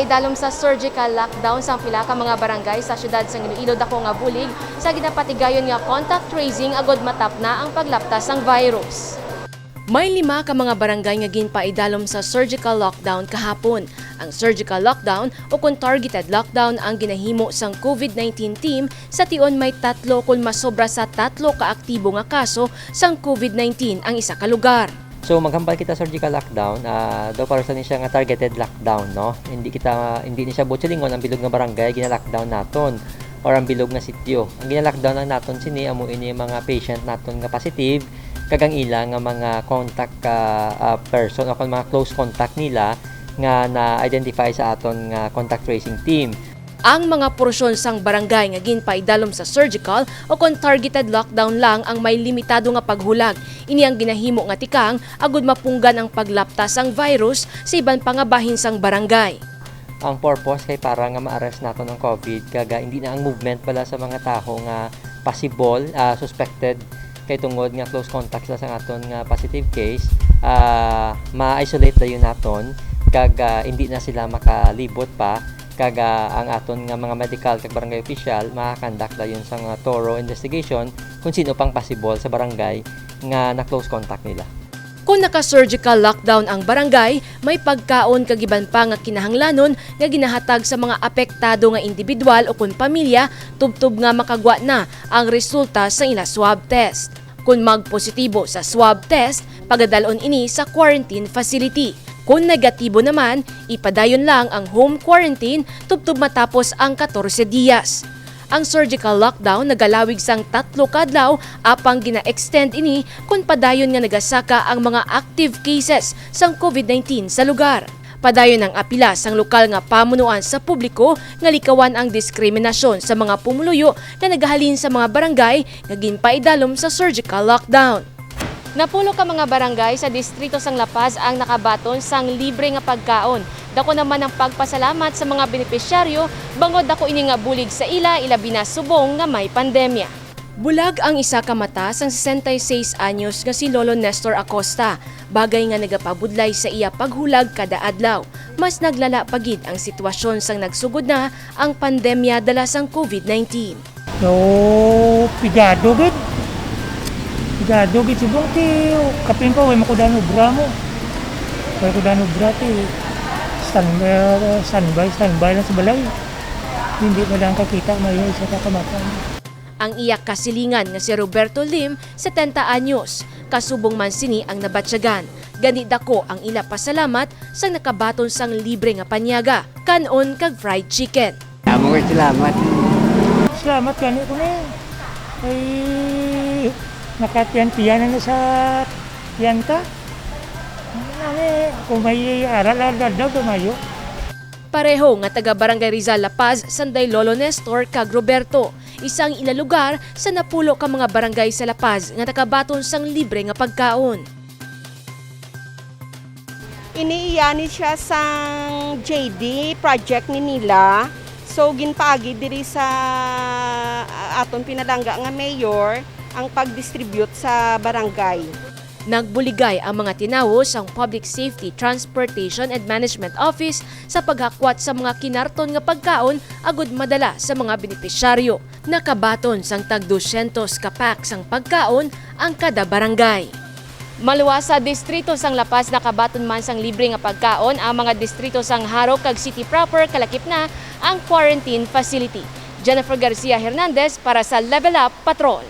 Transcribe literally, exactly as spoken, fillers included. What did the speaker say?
Dalom sa surgical lockdown sang pila ka mga barangay sa siyudad sang Iloilo, dako nga bulig sa ginapatigayon nga contact tracing agud matapna ang paglapta sang virus. May lima ka mga barangay nga ginpaidalom sa surgical lockdown kahapon. Ang surgical lockdown o kon targeted lockdown ang ginahimo sang COVID nineteen team sa tion may tatlo kon masobra sa tatlo ka aktibo nga kaso sang COVID nineteen ang isa ka lugar. So, maghambal kita surgical lockdown, ah, daw para sa ni siya nga targeted lockdown, no? Hindi kita, hindi ni siya buot silingon ang bilog nga barangay gina-lockdown naton or ang bilog nga sitio. Ang gina-lockdown lang naton sini amo ini mga patient naton nga positive kag ang ila nga mga contact, ah, ah, person o kon mga close contact nila nga na-identify sa aton nga contact tracing team. Ang mga porsyon sang barangay nga ginpaidalom sa surgical o kon targeted lockdown lang ang may limitado nga paghulag. Ini ang ginahimo nga tikang agud mapunggan ang paglapta sang virus sa iban pa nga bahin sang barangay. Ang purpose kay para nga ma-arrest naton ang COVID, kag, ah, hindi na ang movement pala sa mga tawo nga possible, ah, suspected kay tungod nga close contact sila sa aton nga positive case, ah, ma-isolate dayon naton kag, ah, hindi na sila makalibot pa, kag, ah, ang aton nga mga medical kag barangay official maka-conduct dayon sang, ah, thorough investigation kung sino pang possible sa barangay nga na-close contact nila. Kung naka-surgical lockdown ang barangay, may pagkaon kag iban pa nga kinahanglanon nga ginahatag sa mga apektado nga indibidwal o kon pamilya tubtob nga makagwa na ang resulta sa ila swab test. Kon magpositibo sa swab test, pagadal-on ini sa quarantine facility. Kon negatibo naman, ipadayon lang ang home quarantine tubtob matapos ang katorse diyas. Ang surgical lockdown nagalawig sang tatlo ka adlaw, apang gina-extend ini kon padayon nga nagasaka ang mga active cases sang COVID nineteen sa lugar. Padayon ang apila sang lokal nga pamunuan sa publiko nga likawan ang diskriminasyon sa mga pumuluyo nga nagahalin sa mga barangay nga ginpaidalom sa surgical lockdown. Napulo ka mga barangay sa distrito sang La Paz ang nakabaton sang libre nga pagkaon. Dako naman ang pagpasalamat sa mga benepisyaryo bangod dako ini nga bulig sa ila, ilabi na subong nga may pandemya. Bulag ang isa ka mata sang sesenta y seis anyos nga si Lolo Nestor Acosta, bagay nga nagapabudlay sa iya paghulag kada adlaw. Mas naglala pa gid ang sitwasyon sang nagsugod na ang pandemya dala sang COVID nineteen. No, pigado gid. Pigado gid subong ti kapin pa, way man ko dan obra mo. Way ko dan obra ti stand, eh, standby, standby lang sa balay. Hindi na lang kakita, may isa ka kamatan. Ang iya kasilingan nga si Roberto Lim, setenta anyos, kasubong man sini ang nabatyagan. Gani dako ang ila pasalamat sang nakabaton sang libre nga panyaga, kan-on kag fried chicken. Amo nga salamat. Salamat gani ko ni. Ay, nakatiyan-tiyan na sa tiyan ka. Ano, kung may aral-aral daw, tumayo. Pareho nga taga Barangay Rizal La Paz, sanday Lolo Nestor kag Roberto. Isa ang ila lugar sa napulo ka mga barangay sa La Paz nga nakabaton sang libre nga pagkaon. Ini iya ni siya sang J D project ni nila. So, ginpaagi diri sa, ah, aton pinalangga nga mayor ang pag-distribute sa barangay. Nagbuligay ang mga tinawo sang Public Safety, Transportation and Management Office sa paghakwat sa mga kinarton nga pagkaon agud madala sa mga benepisyaryo. Nakabaton sang tag dusyentos ka pack sang pagkaon ang kada barangay. Maluwas sa distrito sang La Paz, nakabaton man sang libre nga pagkaon ang mga distrito sang Jaro kag City Proper, kalakip na ang quarantine facility. Jennifer Garcia Hernandez para sa Level Up Patrol.